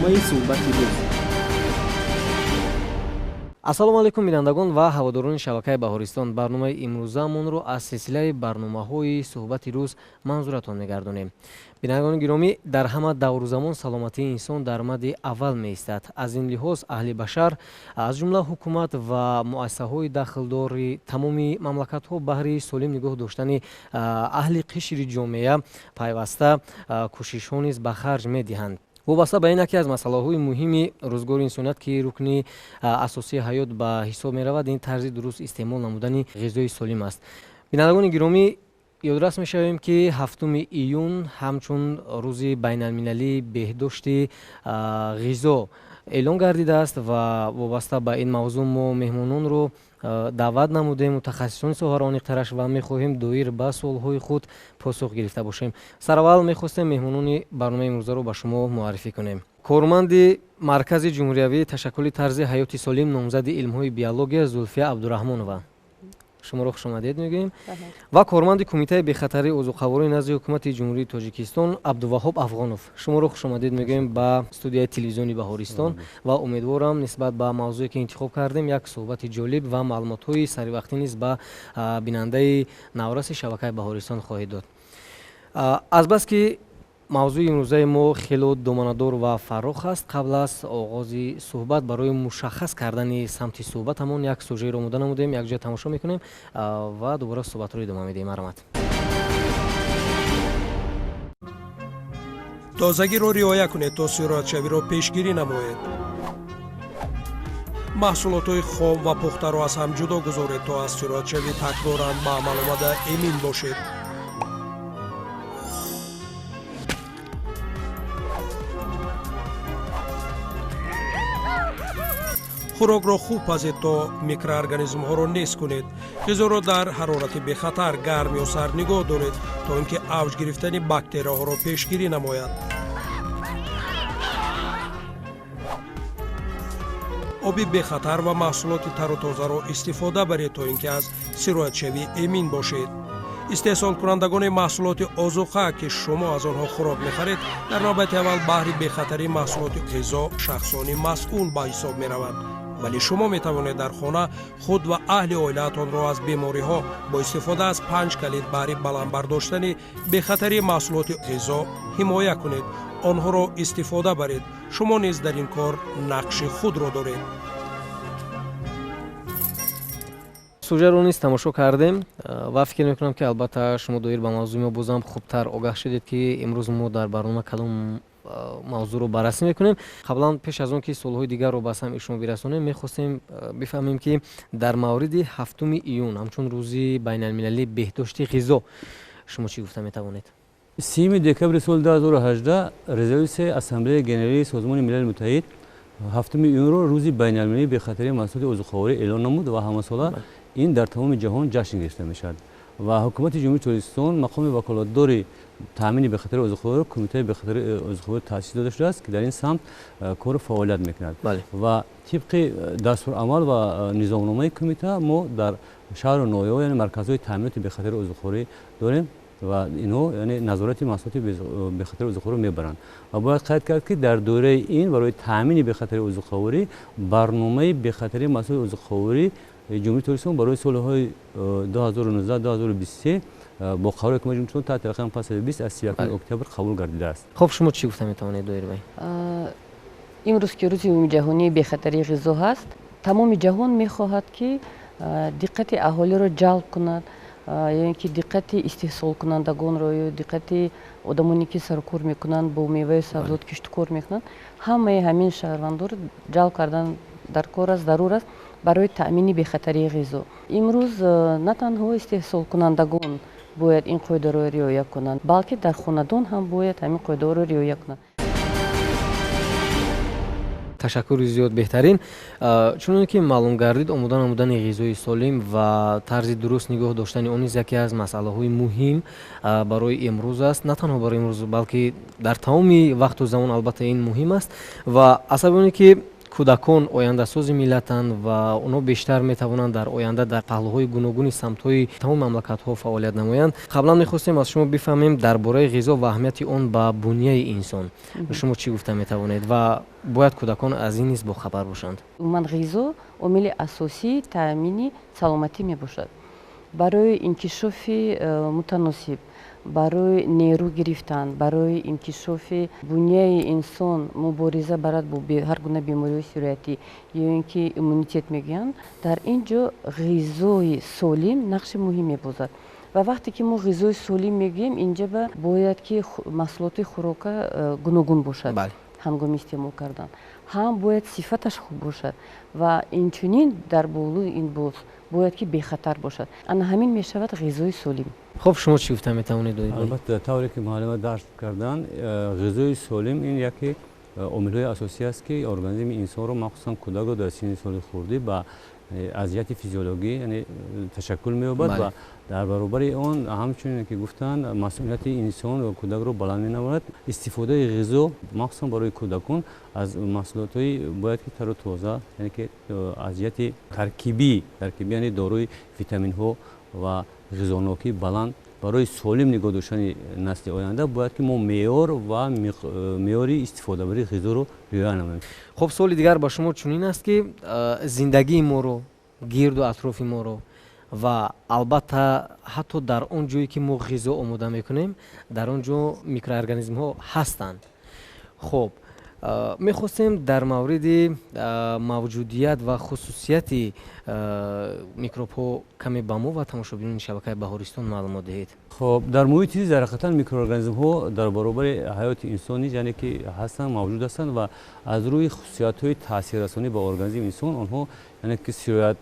Барномаи «Суҳбати рӯз». Ассалому алайкум, бинандагон ва ҳаводорони шабакаи Баҳористон. Барномаи имрӯзаамонро аз силсилаи барномаҳои «Суҳбати рӯз» манзуратон мегардонем. Бинандагони гиромӣ, дар ҳама давру замон саломатии инсон дар мадди аввал меистад. Аз ин лиҳоз аҳли башар, аз ҷумла ҳукумат ва муассисаҳои дахлдори тамоми мамлакатҳо, баҳри солим нигоҳ доштани аҳли қишри ҷомеа пайваста кӯшишҳо низ ба харҷ медиҳанд. Вобаста ба ин, яке аз масъалаҳои муҳими рӯзгори инсоният, ки рукни асосии ҳаёт ба ҳисоб меравад, ин тарзи дуруст истеъмол намудани ғизои солим аст. Бинандагони гиромӣ, ёдрас мешавем, ки 7 июн ҳамчун рӯзи байналмилалии беҳдошти ғизо эълон гардидааст ва вобаста ба ин мавзӯъ мо меҳмононро даъват намудем, мутахассисони соҳаро аниқтараш, ва мехоҳем доир ба суолҳои худ посух гирифта бошем. Сараввал мехостем меҳмонони барномаи имрӯзаро ба шумо муаррифӣ кунем. Корманди Маркази ҷумҳуриявии ташаккули тарзи ҳаёти солим, номзади илмҳои биология Зулфия Абдураҳмонова, шуморо хушомадед мегӯем, ва корманди Кумитаи бехатарии озуқаворӣ назди Ҳукумати Ҷумҳурии Тоҷикистон Абдуваҳоб Афғонов, шуморо хушомадед мегӯем ба студияи телевизиони Баҳористон ва умедворам, нисбат ба мавзӯе, ки интихоб кардем, як суҳбати ҷолиб ва маълумотҳои саривақтӣ низ ба бинандаи навраси шабакаи Баҳористон хоҳед дод. Азбаски мавзӯи имрӯзаи мо хело доманадор ва фарох аст, қабл аз оғози суҳбат барои мушаххас кардани самти суҳбатамон як сюжеро омода намудем, якҷоя тамошо мекунем ва дубора суҳбатро идома медиҳем. Марҳамат. Тозагиро риоя кунед, то сироятшавиро пешгирӣ намоед. Маҳсулотҳои хом ва пухтаро аз ҳам ҷудо гузоред, то аз сироятшавӣ такроран ба амал омада эмин бошед. Хӯрокро хуб пазед, то микроорганизмҳоро нест кунед. Ғизоро дар ҳарорати бехатар, гарм ё сард нигоҳ доред, то ин ки авҷ гирифтани бактерияҳоро пешгирӣ намояд. Оби бехатар ва маҳсулоти тару тозаро истифода баред, то ин ки аз сироятшавӣ эмин бошед. Истеҳсолкунандагони маҳсулоти озуқа, ки шумо аз онҳо хӯрок мехаред, дар навбати аввал баҳри бехатарии маҳсулоти ғизо шахсони масъул ба ҳисоб мераванд. Вале шумо метавонед дар хона худ ва аҳли оилаатонро аз бемориҳо бо истифода аз панҷ калид баҳри баланд бардоштани бехатарии маҳсулоти ғизо ҳимоя кунед. Онҳоро истифода баред. Шумо низ дар ин кор нақши худро доред. Сюжетро низ тамошо кардем ва фикр мекунам, ки албатта шумо доир ба мавзӯи мо бозам хубтар огаҳ шудед, ки имрӯз мо дар барнома кадом мавзӯъро баррасӣ мекунем. Қаблан, пеш аз он ки суолҳои дигарро ба самъи шумо бирасонем, мехостем бифаҳмем, ки дар мавриди 7 июн ҳамчун рӯзи байналмилалии беҳдошти ғизо шумо чӣ гуфта метавонед? 30 декабри соли 2018 резолюсияи Ассамблеяи Генералии Созмони Милали Муттаҳид 7 июнро рӯзи байналмилалии бехатарии маҳсулоти озуқаворӣ эълон намуд ва ҳамасола ин дар тамоми ҷаҳон ҷашн гирифта мешавад. Ва Ҳукумати Ҷумҳурии Тоҷикистон мақоми ваколатдори таъмини бехатарии озуқавориро Кумитаи бехатарии озуқаворӣ таъсис дода шудааст, ки дар ин самт кору фаъолият мекунад. Ва тибқи дастурамал ва низомномаи кумита мо дар шаҳру ноҳияҳо, яъне марказҳои таъминоти бехатарии озуқаворӣ дорем ва инҳо, яъне, назорати маҳсулоти бехатари озуқавориро мебаранд. Ва бояд қайд кард, ки дар доираи ин барои таъмини бехатарии озуқаворӣ барномаи бехатарии маҳсулоти озуқаворӣ Ҷумҳурии Тоҷикистон барои солҳои 2019-2023 бо қарори Ҳукумати Ҷумҳурии Тоҷикистон таҳти рақами 520 аз 31 октябр қабул гардидааст. Хуб, шумо чӣ гуфта метавонед доир ба ин? Имрӯз, ки рӯзи умумиҷаҳонии бехатарии ғизо ҳаст, тамоми ҷаҳон мехоҳад, ки диққати аҳолиро ҷалб кунад ё ин ки диққати истеҳсолкунандагонро ё диққати одамоне, ки сарукор мекунанд бо меваю сабзот, киштукор мекунанд, ҳамаи ҳамин шаҳрвандонро ҷалб кардан дар кор аст, зарур аст барои таъмини бехатарии ғизо. Имрӯз на танҳо истеҳсолкунандагон бояд ин қоидаро риоя кунанд, балки дар хонадон ҳам бояд ҳамин қоидаҳоро риоя кунанд. Ташаккури зиёд, беҳтарин. Чуноне ки маълум гардид, омода намудани ғизои солим ва тарзи дуруст нигоҳ доштани он низ яке аз масъалаҳои муҳим барои имрӯз аст. На танҳо барои имрӯз, балки дар тамоми вақту замон албатта ин муҳим аст. Ва аз сабаби оне ки Кӯдакон ояндасози миллатанд ва онҳо бештар метавонанд дар оянда дар паҳлӯҳои гуногуни самтҳои тамоми мамлакатҳо фаъолият намоянд. Қаблан мехостем аз шумо бифаҳмем дар бораи ғизо ва аҳамияти он ба буняи инсон. Шумо чӣ гуфта метавонед ва бояд кӯдакон аз ин низ бохабар бошанд? Умуман, ғизо омили асосии таъмини саломатӣ мебошад. Барои инкишофи мутаносиб, барои нерӯ гирифтан, барои инкишофи буняи инсон, мубориза барад бо ҳар гуна бемориҳои сироятӣ ё ин ки иммунитет мегӯянд, дар ин ҷо ғизои солим нақши муҳим мебозад. Ва вақте ки мо ғизои солим мегӯем, инҷа бояд ки маҳсулоти хӯрока гуногун бошад ҳангоми истеъмол кардан, ҳам бояд сифаташ хуб бошад ва инчунин дар болои ин боз бояд ки бехатар бошад. Ана ҳамин мешавад ғизои солим. Хуб, шумо чӣ гуфта метавонед? Албатта, тавре ки муаллима дарс кардан, ғизои солим ин яке омилҳои асосӣ аст, ки организми инсонро, махсусан кӯдакро дар синни соли хурдӣ ба аз ҷиҳати физиологӣ, яъне ташаккул меёбад ва дар баробари он, ҳамчунин ки гуфтанд, масъулияти инсон ва кӯдакро баланд менамояд. Истифодаи ғизо, махсусан барои кӯдакон, аз маҳсулотҳои бояд ки тару тоза, яъне ки аз ҷиҳати таркибӣ, яъне дорои витаминҳо ва ғизонокии баланд. Барои солим нигоҳ доштани насли оянда бояд ки мо меъёр ва меъёри истифодабарии ғизоро риоя намоем. Хуб, суоли дигар ба шумо чунин аст, ки зиндагии моро, гирду атрофи моро ва албатта ҳатто дар он ҷое, ки мо ғизо омода мекунем, дар он ҷо микроорганизмҳо ҳастанд. Хуб, мехостем дар мавриди мавҷудият ва хусусияти микробҳо каме ба мо ва тамошобинони шабакаи Баҳористон маълумот диҳед. Хоб, дар муҳити зист дар ҳақиқатан микроорганизмҳо дар баробари ҳаёти инсон низ, яъне ки ҳастанд, мавҷуд ҳастанд ва аз рӯи хусусиятҳои таъсиррасонӣ ба организми инсон онҳо, яъне ки сироят,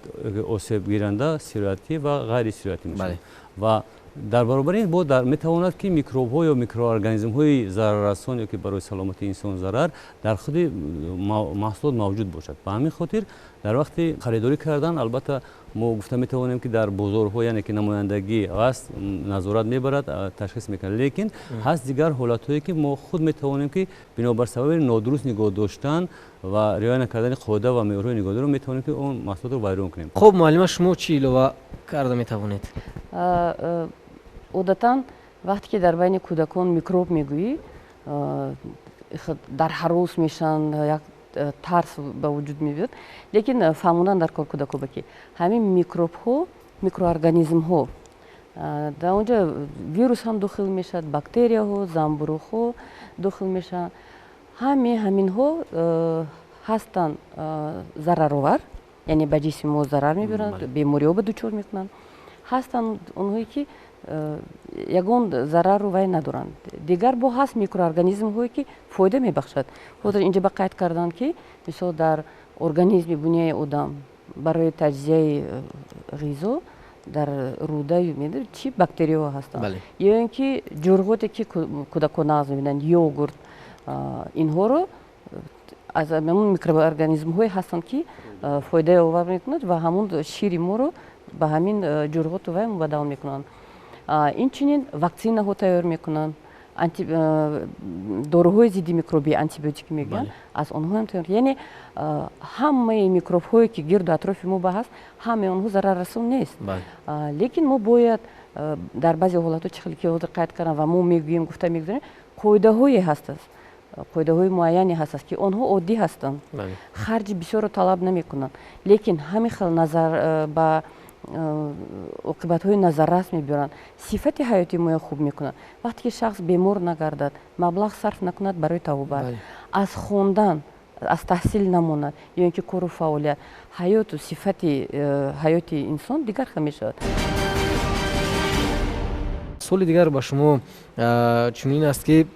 осебгиранда, сироятӣ ва ғайрисироятӣ мешаванд. Ва дар баробари ин бо метавонад, ки микробҳо ё микроорганизмҳои зараррасон ё ки барои саломатии инсон зарар дар худи маҳсулот мавҷуд бошад. Ба ҳамин хотир дар вақти харидорӣ кардан, албатта, мо гуфта метавонем, ки дар бозорҳо, яъне ки намояндагӣ ҳаст, назорат мебарад, ташхис мекунад, лекин ҳаст дигар ҳолатҳое, ки мо худ метавонем, ки бинобар сабаби нодуруст нигоҳ доштан ва риоя накардани қоида ва меъёрҳои нигоҳдориро метавонем, ки он маҳсулотро вайрон кунем. Хуб, муаллима, шумо чӣ илова карда метавонед? Одатан вақте ки дар байни кӯдакон микроб мегӯӣ, дар ҳарос мешаванд, як тарс ба вуҷуд мебиёд. Лекин фаҳмондан дар кор кӯдакоба, ки ҳамин микробҳо, микроорганизмҳо, дар он ҷо вирус ҳам дохил мешавад, бактерияҳо, замбуруғҳо дохил мешаванд. Ҳаме ҳаминҳо ҳастанд зараровар, яъне ба ҷисми мо зарар мебаранд, бемориҳо ба дучор мекунанд. Ҳастанд онҳое, ки ягон зарару вай надоранд. Дигар бо ҳаст микроорганизмҳое, ки фоида мебахшад. Ҳозир инҷа ба қайд карданд, ки мисол дар организми буняи одам барои таҷзияи ғизо дар рӯдаю меъда чӣ бактерияҳо ҳастанд ё ин ки ҷурғоте, ки кӯдакон нағз мебинанд, йогурт, инҳоро аз ҳамон микроорганизмҳое ҳастанд, ки фоидаи овар мекунад ва ҳамон шири моро ба ҳамин ҷурғоту вай мубаддал мекунанд. Инчунин ваксинаҳо тайёр мекунанд, доруҳои зидди микробӣ, антибиотик мегӯянд, аз онҳо ҳам тайёр. Яъне ҳамаи микробҳое, ки гирду атрофи мо ба ҳаст, ҳамаи онҳо зараррасон нест. Лекин мо бояд дар баъзе ҳолатҳо, чӣ хеле ки ҳозир қайд кардам ва мо мегӯем, гуфта мегузорем, қоидаҳое ҳастанд, қоидаҳои муайяне ҳастанд, ки онҳо оддӣ ҳастанд, харҷи бисёрро талаб намекунанд, лекин ҳамин хел назар ба оқибатҳои назаррас мебиёранд, сифати ҳаёти моя хуб мекунанд. Вақте ки шахс бемор нагардад, маблағ сарф накунад барои табобат, аз хондан, аз таҳсил намонад ё ин ки кору фаъолият, ҳаёту сифати ҳаёти инсон дигар хел мешавад. Суоли дигар ба шумо чунин аст, ки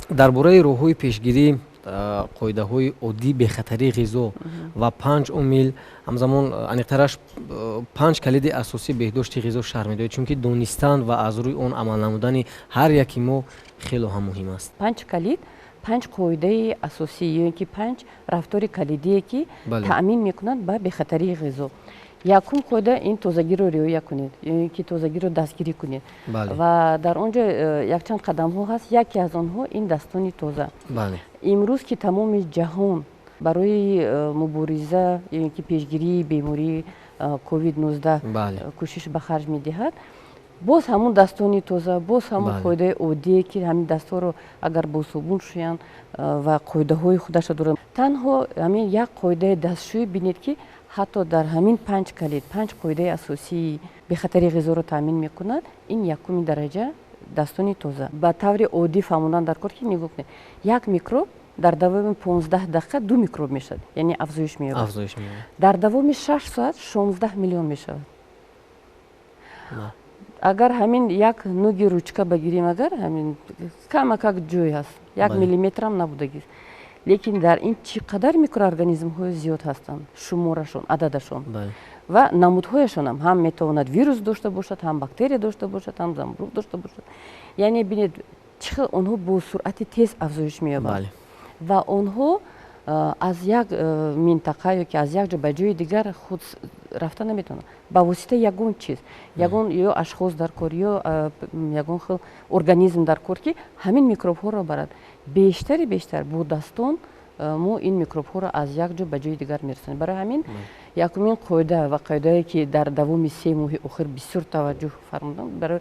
дар бораи роҳҳои пешгирӣ, қоидаҳои оддии бехатарии ғизо ва панҷ омил, ҳамзамон аниқтараш панҷ калиди асосии беҳдошти ғизо шарҳ медиҳед, чунки донистан ва аз рӯи он амал намудани ҳар яки мо хело ҳам муҳим аст. Панҷ калид, панҷ қоидаи асосӣ ё ин ки панҷ рафтори калидие, ки таъмин мекунанд ба бехатарии ғизо. Якум қоида ин тозагиро риоя кунед ё ин ки тозагиро дастгирӣ кунед. Ва дар он ҷо якчанд қадамҳо ҳаст, яке аз онҳо ин дастони тоза. Имрӯз ки тамоми ҷаҳон Барои мубориза ё ин ки пешгирии бемории COVID-19 кӯшиш ба харҷ медиҳад. Боз ҳамун дастони тоза, боз ҳамун қоидаи оддие, ки ҳамин дастҳоро агар бо собун шӯянд ва қоидаҳои худашро доранд. Танҳо ҳамин як қоидаи дастшӯӣ, бинед, ки ҳатто дар ҳамин панҷ калид, панҷ қоидаи асосии бехатарии ғизоро таъмин мекунад. Ин якуми дараҷа дастони тоза. Ба таври оддӣ фаҳмондан дар кор, ки нигоҳ кунед, як микроб дар давоми 15 дақиқа ду микроб мешавад, яъне афзоиш меёбад. Дар давоми 6 соат 16 миллион мешавад. Агар ҳамин як нуги ручка багирем, агар ҳамин камакак ҷой ҳаст, як миллиметрам набудагист, лекин дар ин чӣ қадар микроорганизмҳои зиёд ҳастанд, шуморашон, ададашон ва намудҳояшонам ҳам метавонад вирус дошта бошад, ҳам бактерия дошта бошад, ҳам замбуруғ дошта бошад. Яъне бинед, чӣ хел онҳо бо суръати тез афзоиш меёбанд ва онҳо аз як минтақа ё ки аз як ҷо ба ҷои дигар худ рафта наметавонанд. Ба воситаи ягон чиз, ягон ё ашхос дар кор, ё ягон хел организм дар кор, ки ҳамин микробҳоро барад. Бештари бештар бо дастон мо ин микробҳоро аз як ҷо ба ҷои дигар мерасонем. Барои ҳамин якумин қоида ва қоидае, ки дар давоми 3 моҳи охир бисёр таваҷҷӯҳ фармудам барои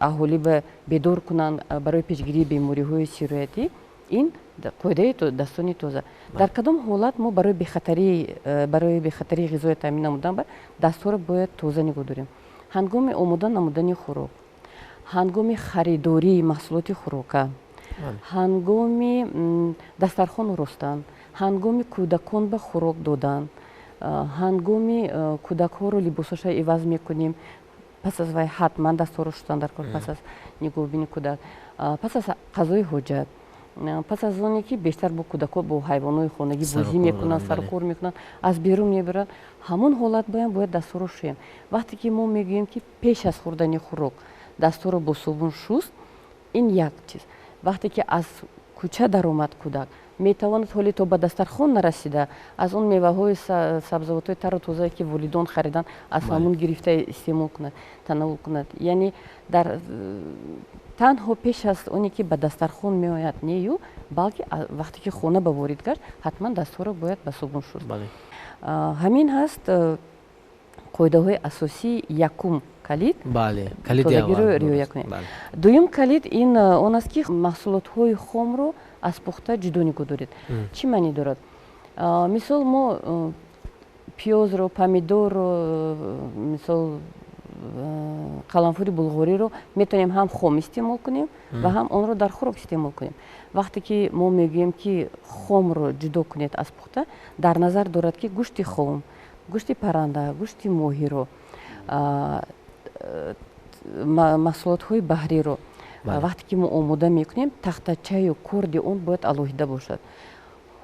аҳолӣ ба бедор кунанд барои пешгирии бемориҳои сироятӣ, ин қоидаи дастони тоза. Дар кадом ҳолат мо барои бехатарии ғизоя таъмин намудан ба дастҳоро бояд тоза нигоҳ дорем? Ҳангоми омода намудани хӯрок, ҳангоми харидории маҳсулоти хӯрока, ҳангоми дастархон оростан, ҳангоми кӯдакон ба хӯрок додан, ҳангоми кӯдакҳоро либосашро иваз мекунем, пас аз вай ҳатман дастҳоро шустан дар кор, пас аз нигоҳубини кӯдак, пас аз қазои ҳоҷат, пас аз оне ки бештар бо кӯдакҳо бо ҳайвонҳои хонагӣ бозӣ мекунанд, сарукор мекунанд, аз берун мебаранд, ҳамон ҳолат боям бояд дастҳоро шӯем. Вақте ки мо мегӯем, ки пеш аз хӯрдани хӯрок дастҳоро бо собун шуст, ин як чиз. Вақте ки аз кӯча даромад кӯдак, метавонад ҳоле то ба дастархон нарасида аз он меваҳои, сабзавотҳои тару тозае, ки волидон хариданд, аз ҳамун гирифта истеъмол кунад, танаввул кунад. Яъне дар танҳо пеш аз оне ки ба дастархон меояд нею, балки вақте ки хона ба ворид гашт, ҳатман дастҳоро бояд ба собун шуст. Ҳамин ҳаст қоидаҳои асосии якум калид тозагиро риоя кунед. Дуюм калид ин он аст, ки маҳсулотҳои хомро аз пухта ҷудо нигоҳ доред. Чӣ маънӣ дорад? Мисол, мо пиёзро, помидорро, мисол, қаламфури булғориро метавонем ҳам хом истеъмол кунем ва ҳам онро дар хӯрок истеъмол кунем. Вақте ки мо мегӯем, ки хомро ҷудо кунед аз пухта, дар назар дорад, ки гӯшти хом, гӯшти парранда, гӯшти моҳиро, маҳсулотҳои баҳриро вақте ки мо омода мекунем, тахтачаю корди он бояд алоҳида бошад.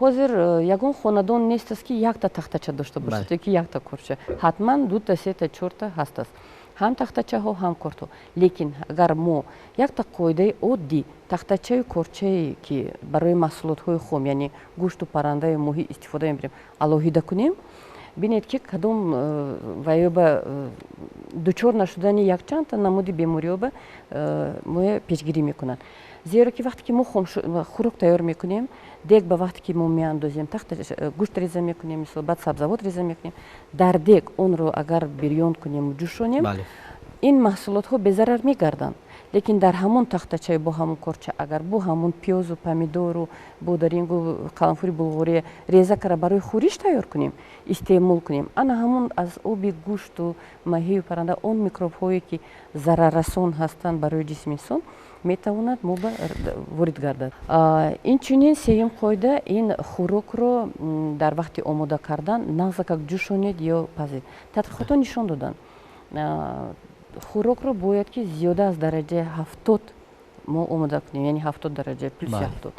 Ҳозир ягон хонадон нест аст, ки якта тахтача дошта бошад ё ки якта корча. Ҳатман дута, сета, чорта ҳаст аст, ҳам тахтачаҳо, ҳам кордҳо. Лекин агар мо якта қоидаи оддӣ, тахтачаю корчае, ки барои маҳсулотҳои хом, яъне гӯшту паррандаю моҳӣ истифода мебарем, алоҳида кунем, бинед, ки кадом ваёба дучор нашудани якчандта намуди бемориёба моя пешгирӣ мекунад. Зеро ки вақте ки мо хӯрок тайёр мекунем, дег ба вақте ки мо меандозем, гӯшт реза мекунем, мисол, баъд сабзавот реза мекунем, дар дег онро агар бирён кунему ҷӯшонем, ин маҳсулотҳо безарар мегарданд. Лекин дар ҳамон тахтачаи бо ҳамон корча агар бо ҳамон пиёзу помидору бодарингу қаламфури булғория реза кара барои хӯриш тайёр кунем, истеъмол кунем, ана ҳамон аз оби гӯшту маҳию парранда он микробҳое, ки зараррасон ҳастанд барои ҷисми инсон, метавонад мо ба ворид гардад. Инчунин сеюм қоида ин хӯрокро дар вақти омода кардан нағзакак ҷӯшонед ё пазед. Тадқиқотҳо нишон доданд, хӯрокро бояд ки зиёда аз дараҷаи 70 мо омода кунем, яъне 70 дараҷа, плюси 70.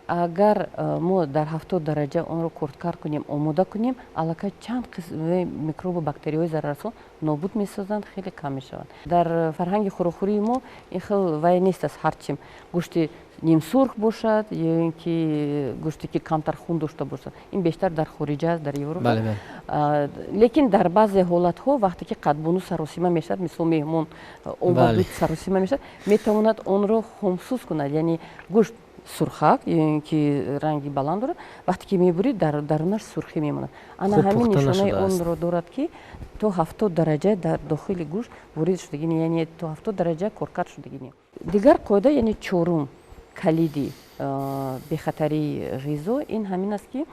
Агар мо дар 70 дараҷа онро кордкар кунем, омода кунем, аллакай чанд қисми микробу бактерияҳои зараррасон нобуд месозанд, хеле кам мешаванд. Дар фарҳанги хӯрокхӯрии мо ин хел вай нест аст, ҳарчим гӯшти нимсурх бошад ё ин ки гӯште, ки камтар хун дошта бошад. Ин бештар дар хориҷа аст, дар Европа. Лекин дар баъзе ҳолатҳо, вақте ки қадбону саросима мешавад, мисол, меҳмон омаду саросима мешавад, метавонад онро хомсӯз кунад, яъне гӯшт Сурхак ё ки ранги баланд дорад, вақте ки мебурӣ, дар дарунаш сурхӣ мемонад. Ана ҳамин нишонаи онро дорад, ки то 70 дараҷа дар дохили гӯшт ворид шудагӣ, яъне то 70 дараҷа коркард шудагӣ. Дигар қоида, яъне чорум калиди бехатарии ғизо, ин ҳамин аст, ки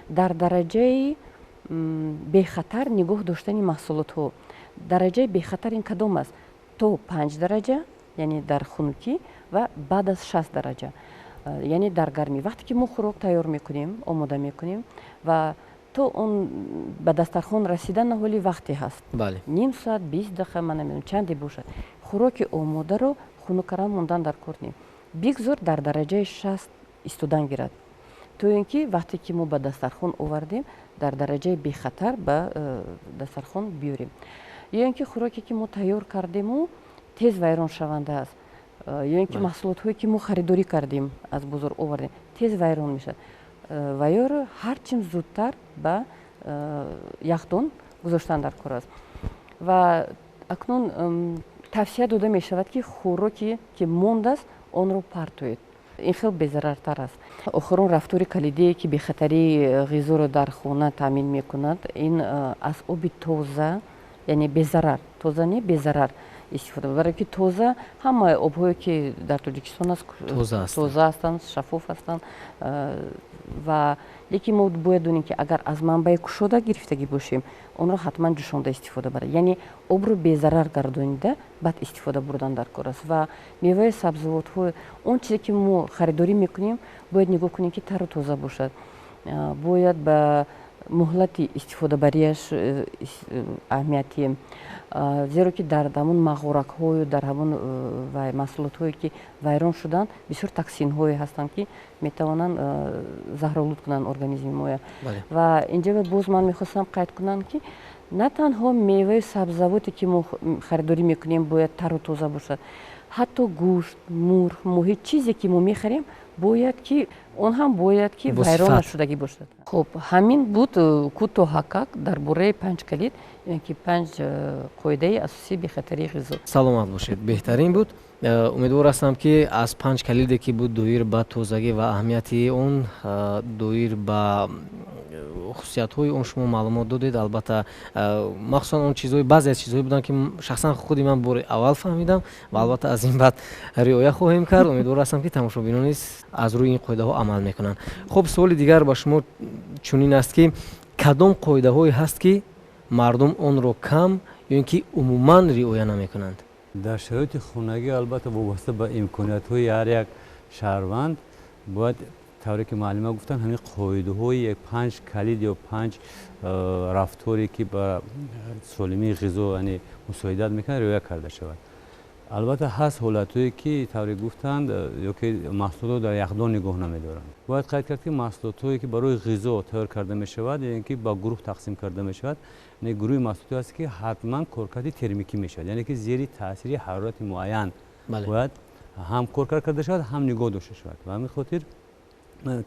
дар дараҷаи бехатар нигоҳ доштани маҳсулотҳо. Дараҷаи бехатар ин кадом аст? То 5 дараҷа, яъне дар хунукӣ, ва баъд аз 60 дараҷа, яъне дар гармӣ. Вақте ки мо хӯрок тайёр мекунем, омода мекунем ва то он ба дастархон расидан ҳоли вақте ҳаст, ним соат, 20 дақиқа, ман намедонам, чанде бошад, хӯроки омодаро хунук кардан мондан дар кор не, бигзор дар дараҷаи 60 истодан гирад, то ин ки вақте ки мо ба дастархон овардем, дар дараҷаи бехатар ба дастархон биёрем. Ё ин ки хӯроке ки мо тайёр кардему тез вайроншаванда аст, ё ин ки маҳсулотҳое ки мо харидорӣ кардем, аз бозор овардем, тез вайрон мешавад, ва ёро ҳарчим зудтар ба яхдон гузоштан дар кор аст. Ва акнун тавсия дода мешавад, ки хӯроке ки мондааст, онро партоед, ин хел безарартар аст. Охирон рафтори калидие, ки бехатарии ғизоро дар хона таъмин мекунад, ин аз оби тоза, яъне безарар, тоза не, безарар истифода, барое ки тоза, ҳамаи обҳое ки дар Тоҷикистон аст, тоза ҳастанд, шаффоф ҳастанд. Ва лекин мо бояд донем, ки агар аз манбаи кушода гирифтагӣ бошем, онро ҳатман ҷӯшонда истифода барад, яъне обро безарар гардонида, баъд истифода бурдан дар кор аст. Ва меваи сабзавотҳо, он чизе ки мо харидорӣ мекунем, бояд нигоҳ кунем, ки тару тоза бошад, бояд ба муҳлати истифодабарияш аҳамият диҳем, зеро ки дар ҳамон мағоракҳою дар ҳамон маҳсулотҳое ки вайрон шуданд, бисёр токсинҳое ҳастанд, ки метавонанд заҳролуд кунанд организми моя. Ва инҷа боз ман мехостам қайд кунам, ки на танҳо меваи сабзавоте ки мо харидорӣ мекунем, бояд тару тоза бошад, ҳатто гӯшт, мурғ, моҳӣ, чизе ки мо мехарем, бояд ки он ҳам бояд ки вайрон нашудагӣ бошад. Хуб, ҳамин буд кӯтоҳакак дар бораи панҷ калид, ки панҷ қоидаи асосии бехатарии ғизо. Саломат бошед, беҳтарин буд. Умедвор ҳастам, ки аз панҷ калиде ки буд, доир ба тозагӣ ва аҳамияти он, доир ба хусусиятҳои он шумо маълумот додед. Албатта, махсусан он чизҳои, баъзе аз чизҳое буданд, ки шахсан худи ман бори аввал фаҳмидам ва албатта аз ин баъд риоя хоҳем кард. Умедвор ҳастам, ки тамошобинон низ аз рӯи ин қоидаҳо амал мекунанд. Хуб, суоли дигар ба шумо чунин аст, ки кадом қоидаҳое ҳаст, ки мардум онро кам ё ин ки умуман риоя намекунанд? Дар шароити хонагӣ, албатта, вобаста ба имкониятҳои ҳар як шаҳрванд, бояд, тавре ки муаллима гуфтанд, ҳамин қоидаҳои панҷ калид ё панҷ рафторе ки ба солимии ғизо, яъне мусоидат мекунад, риоя карда шавад. Албатта, ҳаст ҳолатҳое ки, тавре гуфтанд, ё ки маҳсулотро дар яхдон нигоҳ намедоранд. Бояд қайд кард, ки маҳсулотҳое ки барои ғизо тайёр карда мешавад, яъне ки ба гурӯҳ тақсим карда мешавад, яъне гурӯҳи маҳсулотҳое ҳаст, ки ҳатман коркарди термикӣ мешавад, яъне ки зери таъсири ҳарорати муайян бояд ҳам коркард карда шавад, ҳам нигоҳ дошта шавад. Ба ҳамин хотир,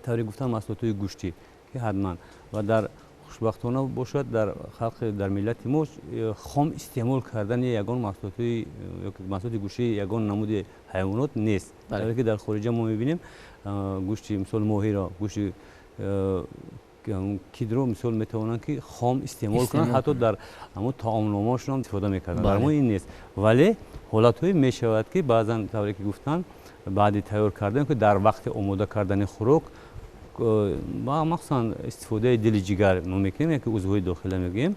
тавре гуфтанд, маҳсулотҳои гӯштӣ ки ҳатман, ва дар хушбахтона бошад, дар халқи, дар миллати мо хом истеъмол кардани ягон маҳсулотҳои, маҳсулоти гӯштии ягон намуди ҳайвонот нест. Тавре ки дар хориҷа мо мебинем, гӯшти, мисол, моҳиро, гӯшти кидро, мисол, метавонанд ки хом истеъмол кунанд, ҳатто дар ҳамон таомномаошон истифода мекарданд. Дар мо ин нест, вале ҳолатҳое мешавад, ки баъзан, тавре ки гуфтанд, баъди тайёр кардан, ки дар вақти омода кардани хӯрок, махсусан истифодаи дили ҷигар мо мекунем, яке узвҳои дохила мегӯем,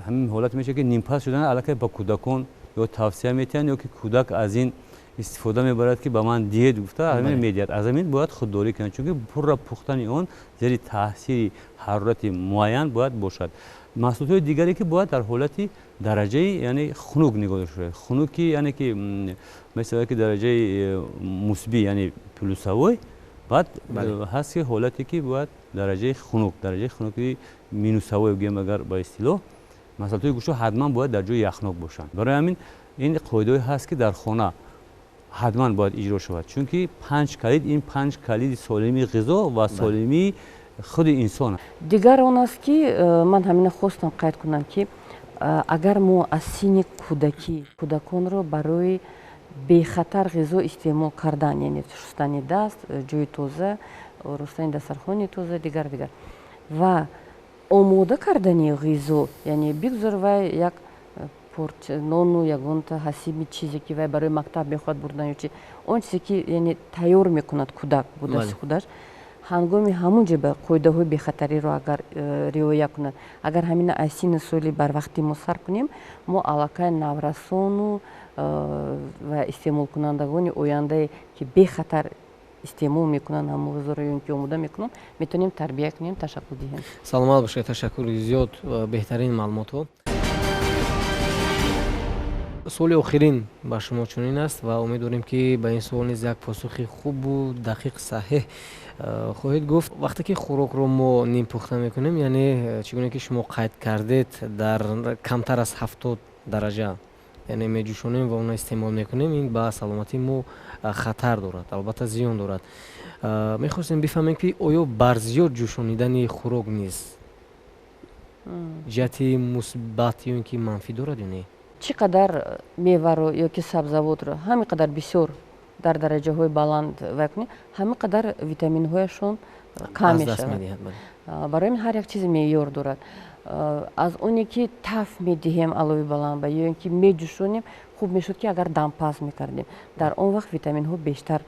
ҳамин ҳолат мешавад, ки нимпаз шудан аллакай ба кӯдакон ё тавсия метиҳанд, ё ки кӯдак аз ин истифода мебарад, ки ба ман диҳед гуфта, ҳамин медиҳад. Аз ҳамин бояд худдорӣ кунанд, чунки пурра пухтани он зери таъсири ҳарорати муайян бояд бошад. Маҳсулотҳои дигаре ки бояд дар ҳолати дараҷаи, яъне хунук нигоҳ дошта шавад, хунуки, яъне ки мешавад ки дараҷаи мусбӣ, яъне плюсовой, баъд ҳаст ки ҳолате ки бояд дараҷаи хунук, дараҷаи хунуки минусовой гӯем агар ба истилоҳ. Маҳсулотҳои гӯштҳо ҳатман бояд дар ҷои яхнок бошанд. Барои ҳамин ин қоидаҳое ҳаст, ки дар хона ҳатман бояд иҷро шавад, чунки панҷ калид, ин панҷ калиди солимии ғизо ва солимии худи инсон. Дигар он аст, ки ман ҳамина хостам қайд кунам, ки агар мо аз синни кӯдакӣ кӯдаконро барои Бехатар ғизо истеъмол кардан, яъне шустани даст, ҷои тоза, оростани дастархони тоза, дигар дигар. Ва омода кардани ғизо, яъне бигзор вай як нону ягонта ҳасиби чизе ки вай барои мактаб мехоҳад бурдан ё чи, он чизе ки яъне тайёр мекунад кӯдак бо дасти худаш, ҳангоми ҳамун ҷо ба қоидаҳои бехатариро агар риоя кунад, агар ҳамина аз синни соли барвақтӣ мо сар кунем, мо аллакай наврасону ва истеъмолкунандагони ояндае ки бехатар истеъмол мекунанд ҳамон ғизоро ё ин ки омода мекунанд, метавонем тарбия кунем, ташаккул диҳем. Саломат бошед, ташаккури зиёд, беҳтарин маълумотҳо. Суоли охирин ба шумо чунин аст ва умед дорем, ки ба ин суол низ як посухи хубу дақиқ, саҳеҳ хоҳед гуфт. Вақте ки хӯрокро мо нимпухта мекунем, яъне чӣ гуна ки шумо қайд кардед, дар камтар аз 70 дараҷа, яъне меҷӯшонем ва онро истеъмол мекунем, ин ба саломатии мо хатар дорад, албатта зиён дорад. Мехостем бифаҳмем, ки оё барзиёд ҷӯшонидани хӯрок низ ҷиҳати мусбат ё ин ки манфӣ дорад ё не? Чӣ қадар меваро ё ки сабзавотро ҳамин қадар бисёр дар дараҷаҳои баланд вай кунем, ҳамин қадар витаминҳояшон кам мешавад. Барои ҳамин ҳар як чиз меъёр дорад. Аз оне ки таф медиҳем алови баланд ба ё ин ки меҷӯшонем, хуб мешуд ки агар дампаз мекардем, дар он вақт витаминҳо бештар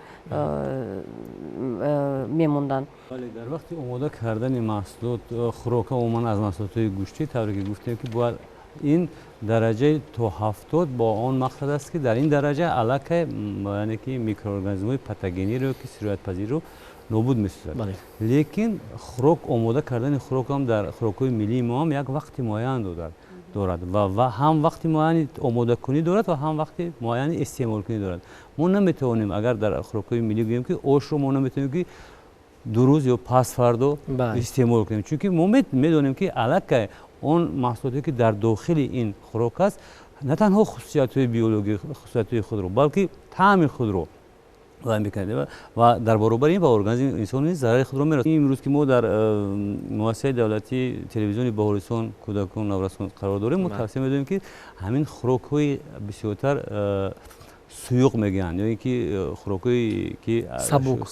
мемонданд. Бале, дар вақти омода кардани маҳсулот, хӯрока умуман аз маҳсулотҳои гӯштӣ, тавре ки гуфтем, ки бояд ин дараҷаи то 70 бо он мақсад аст, ки дар ин дараҷа аллакай, яъне ки микроорганизмҳои патогениро ки сироятпазирро нобуд месозад. Лекин хӯрок омода кардани хӯрокам дар хӯрокҳои миллии мо ҳам як вақти муайян дорад ва ҳам вақти муайяни омодакунӣ дорад ва ҳам вақти муайяни истеъмолкунӣ дорад. Мо наметавонем, агар дар хӯрокҳои миллӣ гӯем, ки ошро мо наметавонем, ки 2 рӯз ё пасфардо истеъмол кунем, чунки мо медонем, ки аллакай он маҳсулоте ки дар дохили ин хӯрок аст, на танҳо хусусиятҳои биологӣ, хусусиятҳои худро, балки таъми худро вай мекунад ва дар баробари ин ба организми инсон низ зарари худро мерасонад. Имрӯз ки мо дар муассисаи давлатии телевизиони Баҳористон кӯдакон наврасон қарор дорем, мо тавсия медиҳем, ки ҳамин хӯрокҳои бисёртар суюқ мегӯянд ё ин ки хӯрокҳое ки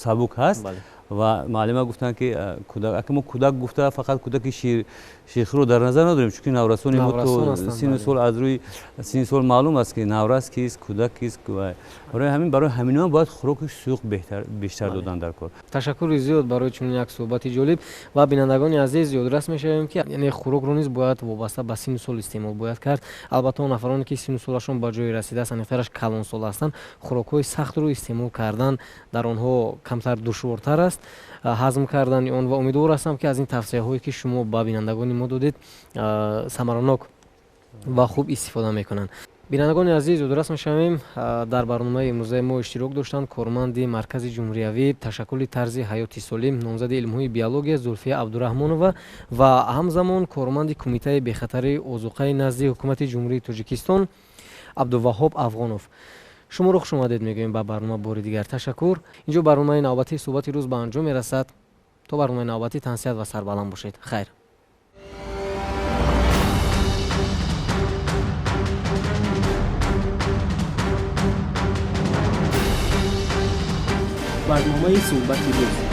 сабук ҳаст. Ва муаллима гуфтанд, ки кӯдак, ака мо кӯдак гуфта фақат кӯдаки ширхӯрро дар назар надорем, чунки наврасони мо то синну сол, аз рӯи синни сол маълум аст, ки наврас кист, кӯдак кист. Барои ҳамин, барои ҳаминҳо бояд хӯроки суюқ бештар додан дар кор. Ташаккури зиёд барои чунин як суҳбати ҷолиб ва бинандагони азиз, ёдрас мешавем, ки яъне хӯрокро низ бояд вобаста ба синну сол истеъмол бояд кард. Албатта он нафароне ки синну солашон ба ҷое расидааст, аниқтараш калонсол ҳастанд, хӯрокҳои сахтро истеъмол кардан дар онҳо камтар душвортар аст ҳазм кардани он, ва умедвор ҳастам, ки аз ин тавсияҳое ки шумо ба бинандагони мо додед, самаранок ва хуб истифода мекунанд. Бинандагони азиз, ёдрас мешавем, дар барномаи имрӯзаи мо иштирок доштанд корманди Маркази ҷумҳуриявӣ ташаккули тарзи ҳаёти солим, номзади илмҳои биология Зулфия Абдураҳмонова ва ҳамзамон корманди Кумитаи бехатарии озуқаи назди Ҳукумати Ҷумҳурии Тоҷикистон Абдуваҳҳоб Афғонов. Шуморо хуш омадед мегӯем ба барнома бори дигар. Ташаккур. Инҷо барномаи навбатии суҳбати рӯз ба анҷом мерасад. То барномаи навбатӣ тансиҳат ва сарбаланд бошед. Хайр. Барномаи суҳбати рӯз.